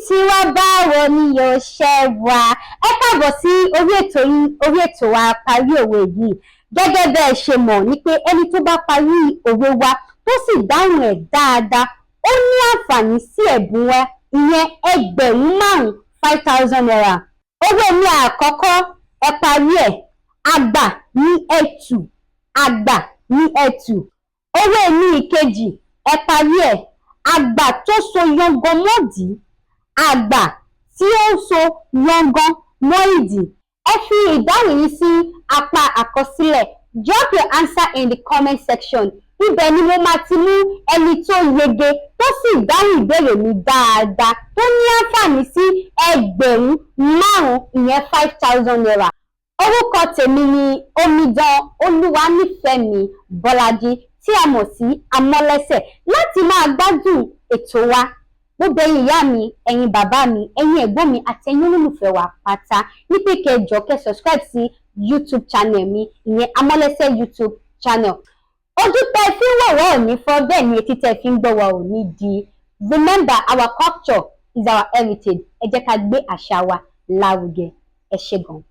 Tiwa, báwo ni yóò ṣe wá? Ẹ káàbọ̀ sí orí ètò yín, orí ètò wa, Parí Òwe yìí. Gẹ́gẹ́ bẹ́ẹ̀ ṣe mọ̀ ní pé ẹni tó bá parí òwe wa, tó sì dáhùn ẹ̀ dáadáa, ó ní àǹfààní sí ẹ̀bùn wa, ìyẹn 5,000, ₦5,000. Òwe mi àkọ́kọ́, ẹ parí ẹ̀: àgbà ní ẹ̀tù, àgbà ní ẹ̀tù. Òwe mi ìkejì, ẹ parí ẹ̀: àgbà tó so yangan mọ́dìí, àgbà tí ó so yangan mọ́ ìdí. Ẹ fi ìdáhùn yín sí apá àkọsílẹ̀. Drop your answer in the comment section. Ibẹ̀ ni mo máa ti mú ẹni tó yege, tó sì dáhùn ìbéèrè mi dáadáa, tó ní àǹfààní sí 5,000, ìyẹn ₦5,000. Orúkọ tèmi ni Omidan Olúwanífẹ̀mí Bọ́lájí, tí a mọ̀ sí Amọ́lẹ́sẹ̀. Láti máa gbádùn ètò wa, gbogbo ẹ̀yin ìyá mi, ẹ̀yin bàbá mi, ẹ̀yin ẹ̀gbọ́n mi àti ẹ̀yin olólùfẹ́ wa pátá, ní pé kẹ́ jọ̀ọ́, kẹ́ subscribe sí YouTube channel mi, ìyẹn Amọ́lẹ́sẹ̀ YouTube channel. Ojú tẹ́ fi ń wò wá ò ní fọ́, bẹ́ẹ̀ ni etí tẹ́ fi ń gbọ́ wá ò ní di. Remember, our culture is our heritage. Ẹ jẹ́ ká gbé àṣà wa lárugẹ. Ẹ ṣé gan.